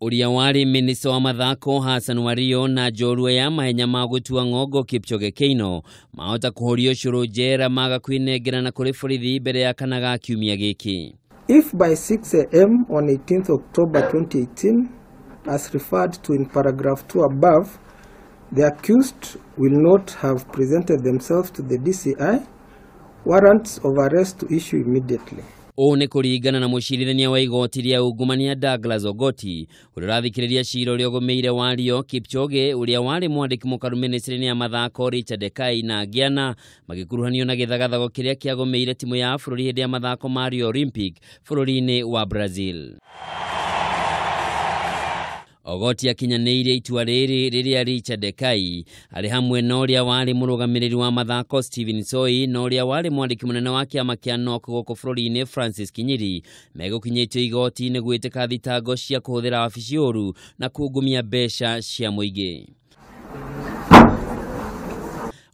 Ũrĩa warĩ minista wa mathako Hassan Wario na njorua ya mahenya ma gũtua ng'ongo Kipchoge Keino mahota kũhorio cũrũ njera maga kwĩnengerana kũrĩ borithi mbere ya kana ga kiumia gĩkĩ. If by 6 a.m. on 18th October 2018, as referred to in paragraph 2 above, the accused will not have presented themselves to the DCI, warrants of arrest to issue immediately. Ũũ nĩ kũringana na mũcirithania wa igoti rĩa ungumania Douglas Ogoti ũrĩa ũrathikĩrĩria cira ũrĩa ũgũmĩire Wario, Kipchoge ũrĩa warĩ mwandĩki mũkaru ministry-inĩ ya mathako Richard Ekai na angĩ ana magĩkuruhanio na gĩthagathago kĩrĩa kĩagũmĩire timu ya bũrũri hĩndĩ ya mathako ma Rio Olympic bũrũri-inĩ wa Brazil. Ogoti akinyanĩirie itua rĩrĩ rĩrĩa Richard Ekai arĩ hamwe na ũrĩa warĩ mũrũgamĩrĩri wa mathako Stephen Soi na ũrĩa warĩ mwandĩki mũnene wa kĩama kĩa NOC gũkũ bũrũri-inĩ Francis Kinyiri megũkinyĩtio igoti-inĩ gwĩtĩka thitango cia kũhũthĩra wabici ũru na kungumia mbeca cia mũingĩ.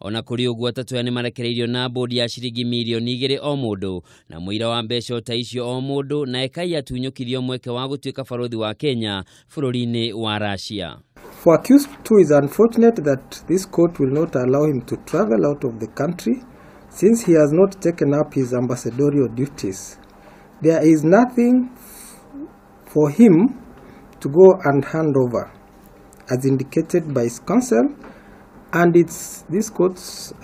Ona kũrĩ ũguo atatũ aya nĩmarekereirio na bodi ya ciringi mirioni 2 o mũndũ na mũira wa mbeca ta icio o mũndũ na Ekai atunyũkirio mweke wa gũtuĩka barũthi wa Kenya bũrũri-inĩ wa Russia. For accused 2, is unfortunate that this court will not allow him to travel out of the country since he has not taken up his ambassadorial duties. There is nothing for him to go and hand over, as indicated by his counsel, and it's this court's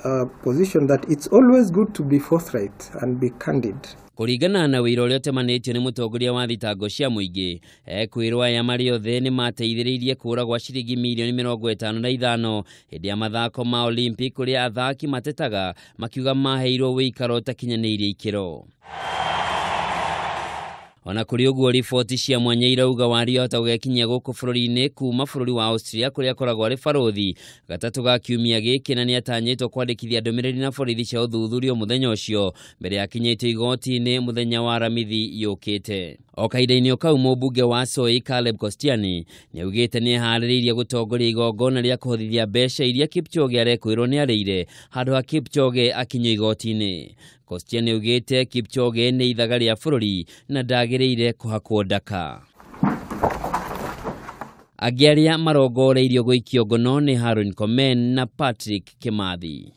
position that it's always good to be forthright and be candid. Kũringana na wĩira ũrĩa ũtemanĩtio nĩ mũtongoria wa thitango cia mũingĩ, ekwĩrwo aya marĩ othe nĩ mateithĩrĩirie kũũra gwa ciringi mirioni 55 hĩndĩ ya mathako ma Olympic kũrĩa athaki matetaga makiuga maheirwo wĩikaro ũtakinyanĩirie ikĩro. Ona kũrĩ ũguo riboti cia mwanya irauga Wario ahota gũgekinyia gũkũ bũrũri-inĩ kuma bũrũri wa Austria kũrĩa akoragwo arĩ barũthi gatatũ ga kiumia gĩkĩ na nĩatanyĩtwo kwandĩkithia ndũmĩrĩri na borithi cia ũthuthuria mũthenya ũcio mbere ya akinyĩtio igoti-inĩ mũthenya wa Aramithi yũkĩte. O kahinda-inĩ o kau mũmbunge wa Soy Caleb Kostiani nĩaugĩte nĩeharĩrĩirie gũtongoria igongona rĩa kũhothithia mbeca iria Kipchoge arekwĩrwo nĩarĩire handũ ha Kipchoge akinyio igoti-inĩ. Kostiani augĩte Kipchoge nĩ ithaga rĩa bũrũri na ndagĩrĩire kũhakwo ndaka. Angĩ arĩa marongoreirio gũikio ngono nĩ Haron Komen na Patrick Kimathi.